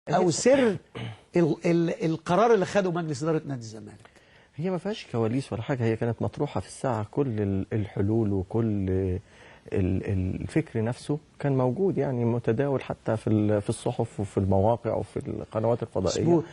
او سر القرار اللي خده مجلس ادارة نادي الزمالك؟ هي ما فيهاش كواليس ولا حاجة، هي كانت مطروحة في الساعة، كل الحلول وكل الفكر نفسه كان موجود، يعني متداول حتى في الصحف وفي المواقع وفي القنوات الفضائية. مظبوط.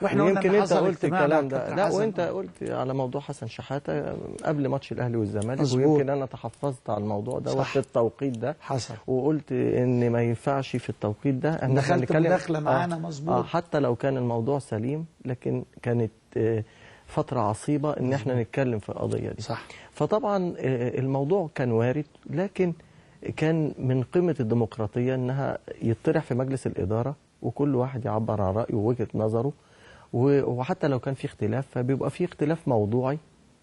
واحنا قلنا يمكن انت قلت الكلام ده، لا وانت قلت على موضوع حسن شحاته قبل ماتش الاهلي والزمالك، ويمكن انا تحفظت على الموضوع ده وقت التوقيت ده حصل، وقلت ان ما ينفعش في التوقيت ده ان احنا نتكلم. دخلت معانا. مظبوط. حتى لو كان الموضوع سليم، لكن كانت فترة عصيبة ان احنا نتكلم في القضية دي. صح. فطبعا الموضوع كان وارد، لكن كان من قيمة الديمقراطية انها يطرح في مجلس الادارة وكل واحد يعبر عن رايه ووجهه نظره، وحتى لو كان في اختلاف فبيبقى في اختلاف موضوعي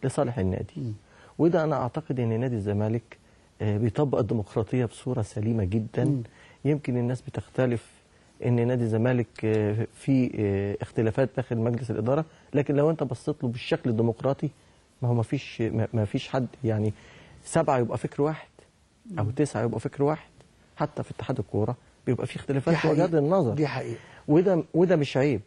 لصالح النادي. وده انا اعتقد ان نادي الزمالك بيطبق الديمقراطية بصورة سليمة جدا. يمكن الناس بتختلف ان نادي الزمالك في اختلافات داخل مجلس الادارة، لكن لو انت بصيت له بالشكل الديمقراطي، ما هو ما فيش حد، يعني 7 يبقى فكر واحد او 9 يبقى فكر واحد. حتى في اتحاد الكورة بيبقى في اختلافات في وجهات النظر. دي حقيقة. وده مش عيب،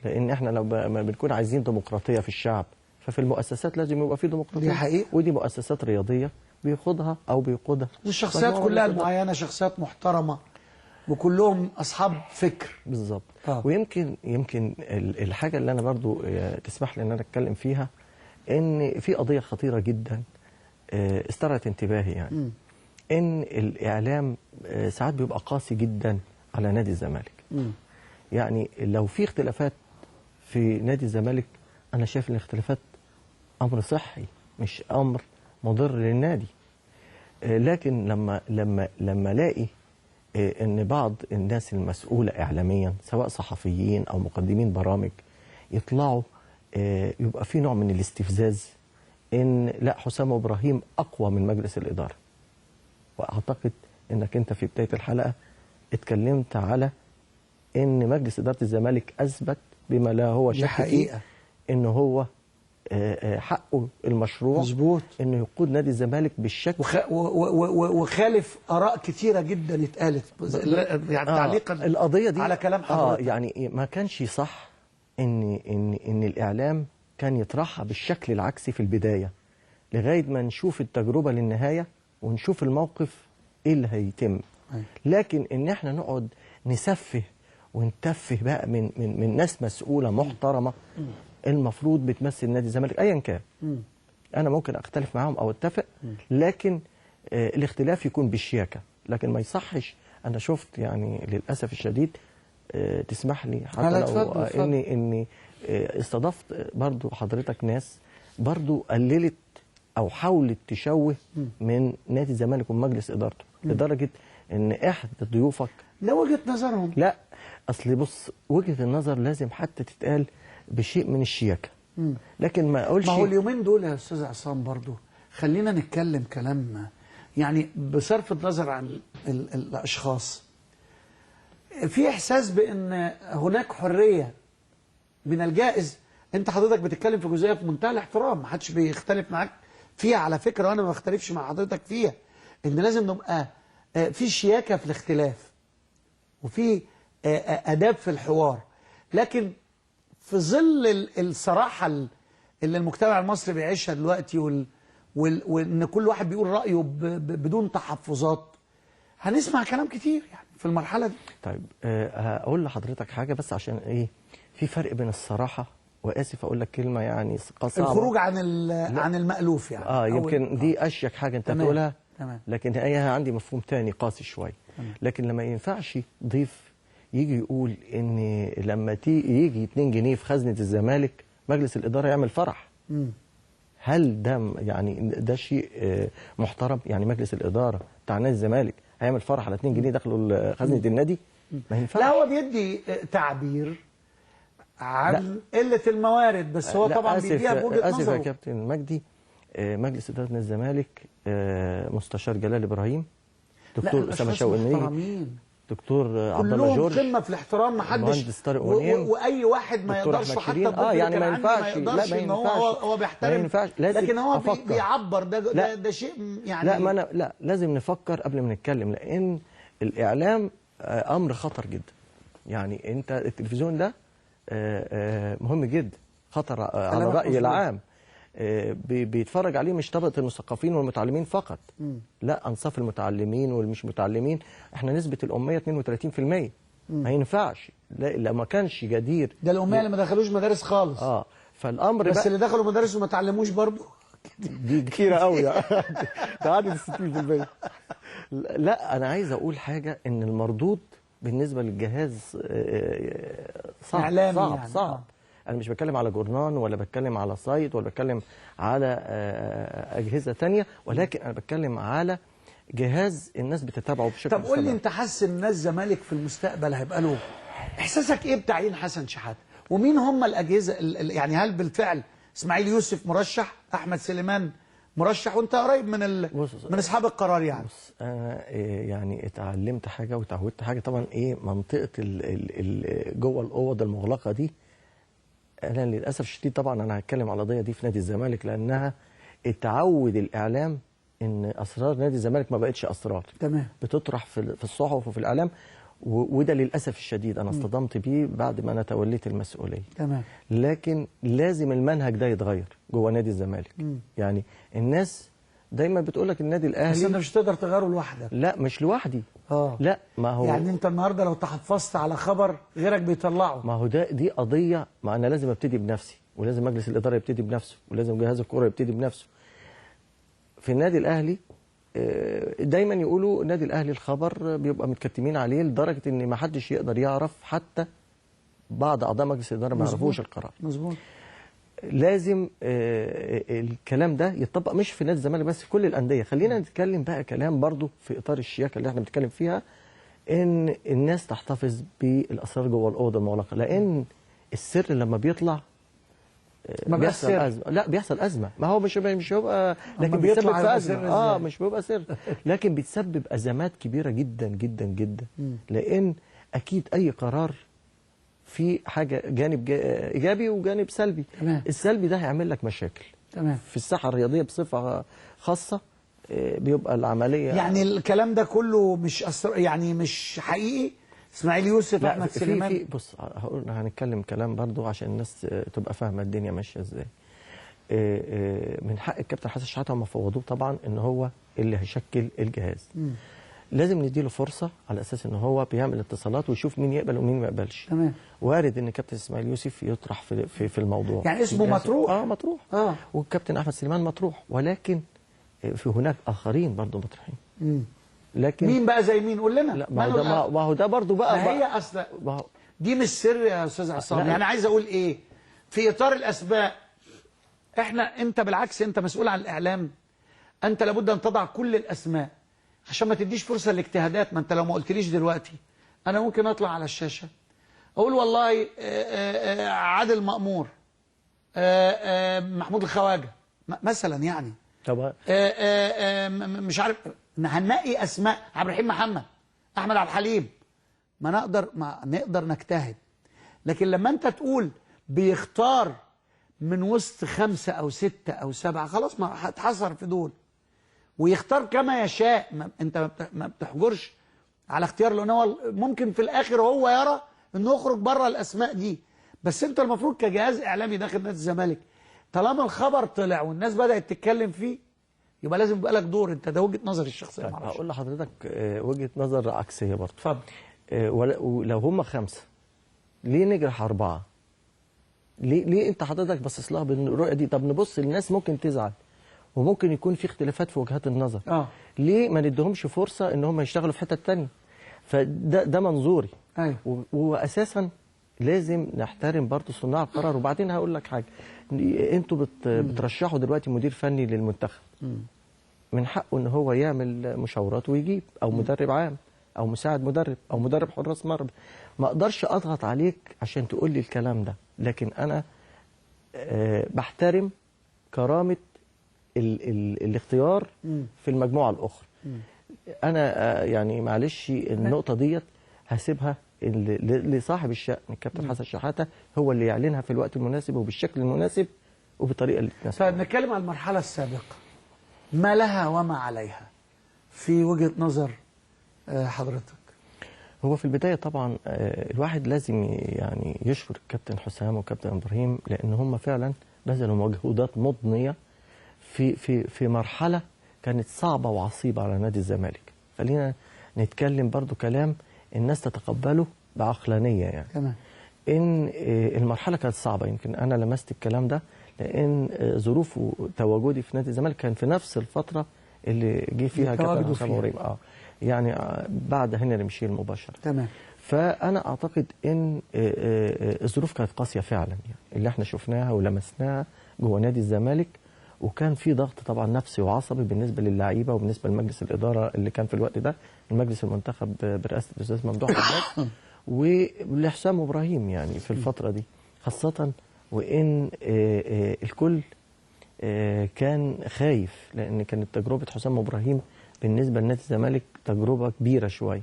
لان احنا لو ما بنكون عايزين ديمقراطية في الشعب، ففي المؤسسات لازم يبقى في ديمقراطية. دي حقيقة. ودي مؤسسات رياضية بيخوضها او بيقودها، والشخصيات كلها المعينة شخصيات محترمه وكلهم اصحاب فكر. بالظبط. ويمكن الحاجة اللي انا برضو تسمح لي ان انا اتكلم فيها، ان في قضية خطيرة جدا استرعت انتباهي، يعني ان الاعلام ساعات بيبقى قاسي جدا على نادي الزمالك. يعني لو في اختلافات في نادي الزمالك، انا شايف ان الاختلافات امر صحي مش امر مضر للنادي. لكن لما الاقي ان بعض الناس المسؤولة اعلاميا، سواء صحفيين او مقدمين برامج، يطلعوا يبقى في نوع من الاستفزاز، ان لا حسام ابراهيم اقوى من مجلس الادارة. واعتقد انك انت في بداية الحلقة اتكلمت على ان مجلس ادارة الزمالك اثبت بما لا هو شك فيه ان هو حقه المشروع. مظبوط. انه يقود نادي الزمالك بالشكل وخالف اراء كثيرة جدا اتقالت، يعني تعليقا القضية دي على كلام حضرتك. يعني ما كانش صح ان ان ان الاعلام كان يطرحها بالشكل العكسي في البداية، لغاية ما نشوف التجربة للنهاية ونشوف الموقف ايه اللي هيتم. لكن ان احنا نقعد نسفه ونتفه بقى من من من ناس مسؤولة محترمه المفروض بتمثل نادي الزمالك ايا كان. انا ممكن اختلف معاهم او اتفق، لكن الاختلاف يكون بالشياكه، لكن ما يصحش. انا شفت يعني للاسف الشديد، تسمح لي حتى لو اني استضفت برضو حضرتك ناس برضو قللت او حاولت تشوه من نادي الزمالك ومجلس ادارته، لدرجة ان احد ضيوفك، لا وجهه نظرهم، لا اصل بص، وجهه النظر لازم حتى تتقال بشيء من الشياكه، لكن ما اقولش. ما هو اليومين دول يا استاذ عصام برضو خلينا نتكلم كلام، يعني بصرف النظر عن الاشخاص، في احساس بان هناك حرية من الجائز. انت حضرتك بتتكلم في جزئية في منتهى الاحترام، ما حدش بيختلف معاك فيها على فكرة، وانا ما بختلفش مع حضرتك فيها، ان لازم نبقى في شياكه في الاختلاف وفي اداب في الحوار، لكن في ظل الصراحة اللي المجتمع المصري بيعيشها دلوقتي، وان كل واحد بيقول رايه بدون تحفظات، هنسمع كلام كتير يعني في المرحلة دي. طيب هقول لحضرتك حاجة بس عشان ايه، في فرق بين الصراحة، واسف اقول لك كلمة يعني صعبة، الخروج عن عن المألوف يعني. يمكن دي اشيك حاجة انت تقولها، لكن هي عندي مفهوم تاني قاسي شوية. لكن لما ينفعش ضيف يجي يقول ان لما يجي 2 جنيه في خزنه الزمالك مجلس الادارة يعمل فرح. هل ده يعني ده شيء محترم؟ يعني مجلس الادارة بتاع نادي الزمالك هيعمل فرح على 2 جنيه دخلوا خزنه النادي؟ ما ينفعش. لا هو بيدي تعبير عن قلة الموارد، بس هو طبعا بيديها بوجهه نظره. اسف يا كابتن مجدي، مجلس ادارة نادي الزمالك، مستشار جلال ابراهيم، دكتور اسامة شوقي النيجي، دكتور عبد الله جورج، كلهم قمة في الاحترام، ما حدش واي واحد ما يقدرش حتى يعني ما ينفعش، لا ما ينفعش، هو بيحترم، لكن هو بيعبر، ده شيء يعني. لا ما انا لا لازم نفكر قبل ما نتكلم، لان الاعلام امر خطر جدا. يعني انت التلفزيون ده مهم جدا، خطر على الرأي العام، بيتفرج عليه مش طبقة المثقفين والمتعلمين فقط، لا أنصاف المتعلمين والمش متعلمين. احنا نسبة الأمية 32%، ما ينفعش، لا ما كانش جدير. ده الأمية اللي ما دخلوش مدارس خالص. فالأمر بس اللي دخلوا مدارس وما تعلموش برضه دي كتيرة قوي يعني. ده عدد 60%. لا أنا عايز أقول حاجة، إن المردود بالنسبة للجهاز صعب صعب يعني. صعب. أنا مش بتكلم على جورنان ولا بتكلم على site ولا بتكلم على أجهزة تانية، ولكن أنا بتكلم على جهاز الناس بتتابعه بشكل. طب قول لي، أنت حاسس إن الناس الزمالك في المستقبل هيبقى له إحساسك إيه بتعيين حسن شحاتة؟ ومين هم الأجهزة يعني هل بالفعل إسماعيل يوسف مرشح، أحمد سليمان مرشح، وأنت قريب من من أصحاب القرار يعني؟ بص، أنا يعني اتعلمت حاجة وتعودت حاجة طبعا. إيه منطقة جوه الأوض المغلقة دي، أنا للأسف الشديد طبعا أنا هتكلم على القضية دي في نادي الزمالك، لأنها اتعود الإعلام إن أسرار نادي الزمالك ما بقتش أسرار. تمام. بتطرح في الصحف وفي الإعلام، وده للأسف الشديد أنا اصطدمت بيه بعد ما أنا توليت المسؤولية. تمام. لكن لازم المنهج ده يتغير جوه نادي الزمالك. يعني الناس دايما بتقول لك النادي الأهلي، بس أنت مش تقدر تغيره لوحدك. لا مش لوحدي. لا ما هو يعني أنت النهارده لو تحفظت على خبر غيرك بيطلعه. ما هو ده، دي قضية، ما أنا لازم أبتدي بنفسي، ولازم مجلس الإدارة يبتدي بنفسه، ولازم جهاز الكورة يبتدي بنفسه. في النادي الأهلي دايما يقولوا النادي الأهلي الخبر بيبقى متكتمين عليه لدرجة إن ما حدش يقدر يعرف، حتى بعض أعضاء مجلس الإدارة ما يعرفوش القرار. مظبوط. لازم الكلام ده يتطبق مش في نادي الزمالك بس، في كل الأندية. خلينا نتكلم بقى كلام برضو في إطار الشياكة اللي احنا بنتكلم فيها، إن الناس تحتفظ بالأسرار جوه الأوضة المغلقة، لأن السر لما بيطلع ما بيحصل أزمة. لا بيحصل أزمة، ما هو مش هيبقى، لكن بيسبب في أزمة. مش بيبقى سر، لكن بيتسبب أزمات كبيرة جدا جدا جدا. لأن أكيد أي قرار في حاجة جانب إيجابي وجانب سلبي. تمام. السلبي ده هيعمل لك مشاكل. تمام. في الساحة الرياضية بصفة خاصة بيبقى العملية، يعني الكلام ده كله مش يعني مش حقيقي. اسماعيل يوسف، احمد سليمان، في بص هقول، هنتكلم كلام برضو عشان الناس تبقى فاهمه الدنيا ماشية ازاي. من حق الكابتن حسن شحاته هم فوضوه طبعا ان هو اللي هيشكل الجهاز. لازم نديله فرصة على اساس ان هو بيعمل اتصالات ويشوف مين يقبل ومين ما يقبلش. تمام. وارد ان الكابتن اسماعيل يوسف يطرح في الموضوع، يعني اسمه مطروح. مطروح. والكابتن احمد سليمان مطروح، ولكن في هناك اخرين برضو مطروحين. لكن مين بقى زي مين؟ قول لنا. لا ما هو ده برضه بقى، ما هي اصل دي مش سر يا استاذ عصام. يعني عايز اقول ايه في اطار الاسباب، احنا انت بالعكس انت مسؤول عن الاعلام، انت لابد ان تضع كل الاسماء عشان ما تديش فرصة للاجتهادات. ما انت لو ما قلتليش دلوقتي انا ممكن اطلع على الشاشة اقول والله عادل مأمور، محمود الخواجه مثلا، يعني طبعا مش عارف، هننقي اسماء، عبد الرحيم محمد، احمد عبد الحليم، ما نقدر نجتهد. لكن لما انت تقول بيختار من وسط 5 أو 6 أو 7، خلاص ما هتحصر في دول ويختار كما يشاء. انت ما بتحجرش على اختيار، لان هو ممكن في الاخر هو يرى انه يخرج بره الاسماء دي. بس انت المفروض كجهاز اعلامي داخل نادي الزمالك، طالما الخبر طلع والناس بدأت تتكلم فيه يبقى لازم يبقى لك دور. انت ده وجهة نظري الشخصية. طيب هقول لحضرتك وجهة نظر عكسية برضه. اتفضل. ولو هم 5 ليه نجرح 4؟ ليه انت حضرتك باصص لها بالرؤية دي؟ طب نبص الناس ممكن تزعل وممكن يكون في اختلافات في وجهات النظر. ليه ما نديهمش فرصة ان هم يشتغلوا في حتة ثانية؟ فده منظوري. أيوه. واساسا لازم نحترم برضه صناع القرار. وبعدين هقول لك حاجة، انتوا بترشحوا دلوقتي مدير فني للمنتخب، من حقه ان هو يعمل مشاورات ويجيب، او مدرب عام او مساعد مدرب او مدرب حراس مرمى. ما اقدرش اضغط عليك عشان تقول لي الكلام ده، لكن انا بحترم كرامة الاختيار في المجموعة الاخرى. انا يعني معلش النقطة ديت هسيبها لصاحب الشأن الكابتن حسن شحاته، هو اللي يعلنها في الوقت المناسب وبالشكل المناسب وبالطريقه اللي تناسب. طيب نتكلم على المرحلة السابقة، ما لها وما عليها في وجهه نظر حضرتك؟ هو في البداية طبعا الواحد لازم يعني يشكر الكابتن حسام والكابتن إبراهيم، لأن هم فعلا بذلوا مجهودات مضنية في في في مرحلة كانت صعبة وعصيبة على نادي الزمالك. خلينا نتكلم برضو كلام الناس تتقبله بعقلانية يعني. تمام. إن المرحلة كانت صعبة، يمكن أنا لمست الكلام ده لأن ظروف تواجدي في نادي الزمالك كان في نفس الفترة اللي جه فيها كابتن حسام إبراهيم، يعني بعد هنري ميشيل مباشرة. تمام. فأنا أعتقد إن الظروف كانت قاسية فعلا، يعني اللي احنا شفناها ولمسناها جوه نادي الزمالك، وكان في ضغط طبعا نفسي وعصبي بالنسبة للعيبة وبالنسبة لمجلس الإدارة اللي كان في الوقت ده، المجلس المنتخب برئاسة الأستاذ ممدوح عباس ولحسام إبراهيم يعني في الفترة دي خاصة، وإن الكل كان خايف لأن كانت تجربة حسام إبراهيم بالنسبة لنادي الزمالك تجربة كبيرة شوية.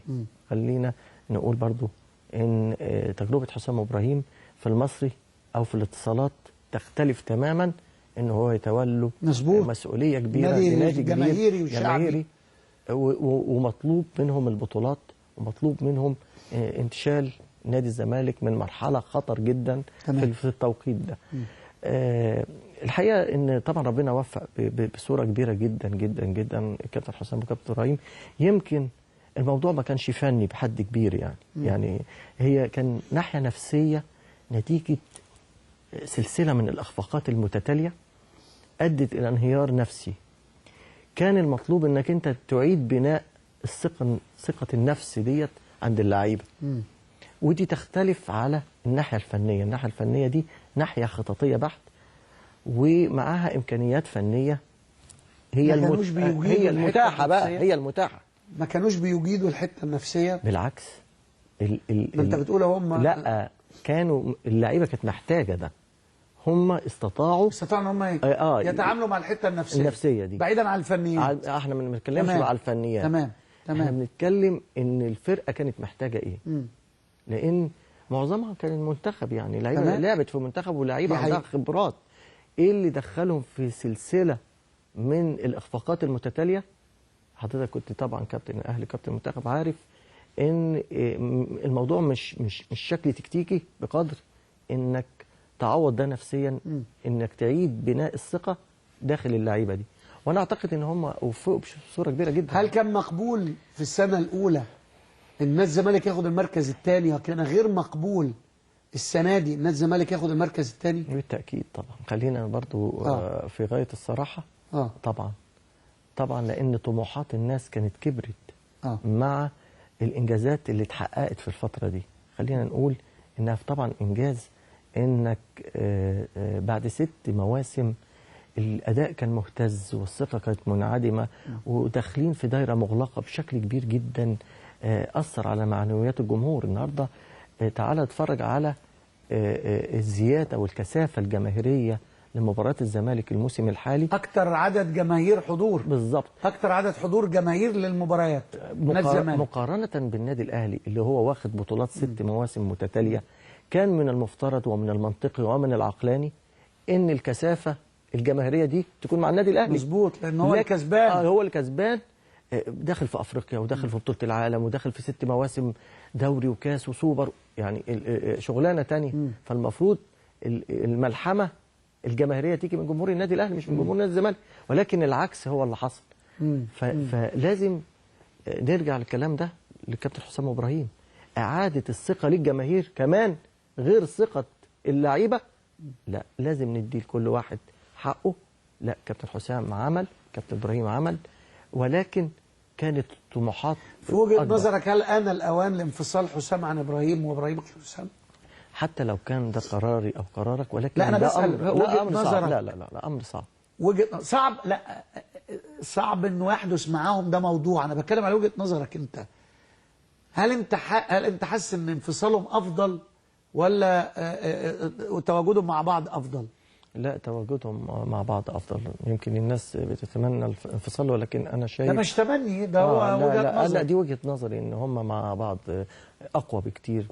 خلينا نقول برضو إن تجربة حسام إبراهيم في المصري أو في الاتصالات تختلف تماما، إن هو يتولوا مسؤولية كبيرة لنادي جماهيري وشعبي ومطلوب منهم البطولات ومطلوب منهم انتشال نادي الزمالك من مرحلة خطر جدا في التوقيت ده. الحقيقة ان طبعا ربنا وفق بصورة كبيرة جدا جدا جدا الكابتن حسام وكابتن إبراهيم. يمكن الموضوع ما كانش فني بحد كبير يعني، يعني هي كان ناحية نفسية نتيجة سلسلة من الأخفاقات المتتالية أدت إلى انهيار نفسي. كان المطلوب انك انت تعيد بناء الثقة، ثقة النفس ديت عند اللعيبة. ودي تختلف على الناحية الفنية، الناحية الفنية دي ناحية خططية بحت ومعاها إمكانيات فنية هي هي المتاحة بقى، هي المتاحة. ما كانوش بيجيدوا الحتة النفسية؟ بالعكس. ما انت بتقول هم لا، كانوا اللعيبة كانت محتاجة ده، هم استطاعوا ان هم يتعاملوا مع الحتة النفسية دي بعيدا عن الفنيات. احنا ما بنتكلمش على الفنيات. تمام تمام. احنا بنتكلم ان الفرقة كانت محتاجة ايه. لان معظمها كان المنتخب، يعني لعيبة لعبت في منتخب ولاعيبه عندها خبرات. ايه اللي دخلهم في سلسلة من الاخفاقات المتتالية؟ حضرتك كنت طبعا كابتن الاهلي كابتن المنتخب، عارف ان الموضوع مش مش مش شكل تكتيكي بقدر انك تعوض ده نفسيا، انك تعيد بناء الثقة داخل اللعيبة دي. وانا اعتقد ان هم وفقوا بصورة كبيرة جدا. هل كان مقبول في السنة الاولى ان نادي الزمالك ياخد المركز الثاني، وكان غير مقبول السنة دي نادي الزمالك ياخد المركز الثاني؟ بالتاكيد طبعا. خلينا برضو في غاية الصراحة. طبعا طبعا، لان طموحات الناس كانت كبرت مع الانجازات اللي اتحققت في الفترة دي. خلينا نقول انها طبعا انجاز انك بعد 6 مواسم الاداء كان مهتز والثقة كانت منعدمة وداخلين في دايرة مغلقة بشكل كبير جدا، اثر على معنويات الجمهور. النهارده تعالى اتفرج على الزيادة والكثافه الجماهيرية لمباراة الزمالك الموسم الحالي. اكتر عدد جماهير حضور. بالظبط، اكتر عدد حضور جماهير للمباريات مقارنة بالنادي الاهلي اللي هو واخد بطولات 6 مواسم متتالية. كان من المفترض ومن المنطقي ومن العقلاني ان الكثافة الجماهيرية دي تكون مع النادي الاهلي. مظبوط، لان هو الكسبان. هو الكسبان، داخل في افريقيا وداخل في بطوله العالم وداخل في 6 مواسم دوري وكاس وسوبر، يعني شغلانة ثانية. فالمفروض الملحمة الجماهيرية تيجي من جمهور النادي الاهلي مش من جمهور نادي الزمالك، ولكن العكس هو اللي حصل. فلازم نرجع للكلام ده للكابتن حسام ابراهيم، اعاده الثقة للجماهير كمان غير ثقة اللعيبة. لا، لازم ندي لكل واحد حقه. لا، كابتن حسام عمل، كابتن ابراهيم عمل، ولكن كانت طموحات. في وجهة نظرك هل آن الأوان لانفصال حسام عن إبراهيم وإبراهيم عن حسام؟ حتى لو كان ده قراري أو قرارك، ولكن لا، أنا بسأل وجهة نظرك. لا لا لا لا، أمر صعب. وجهة صعب، لا صعب إنه يحدث معاهم، ده موضوع. أنا بتكلم على وجهة نظرك أنت. هل أنت حاسس إن انفصالهم أفضل ولا تواجدهم مع بعض أفضل؟ لا، تواجدهم مع بعض أفضل. يمكن الناس بتتمنى الانفصال، ولكن أنا شايف ده مش تمني، ده هو وجهة نظر. لا، دي وجهة نظري إن هم مع بعض أقوى بكتير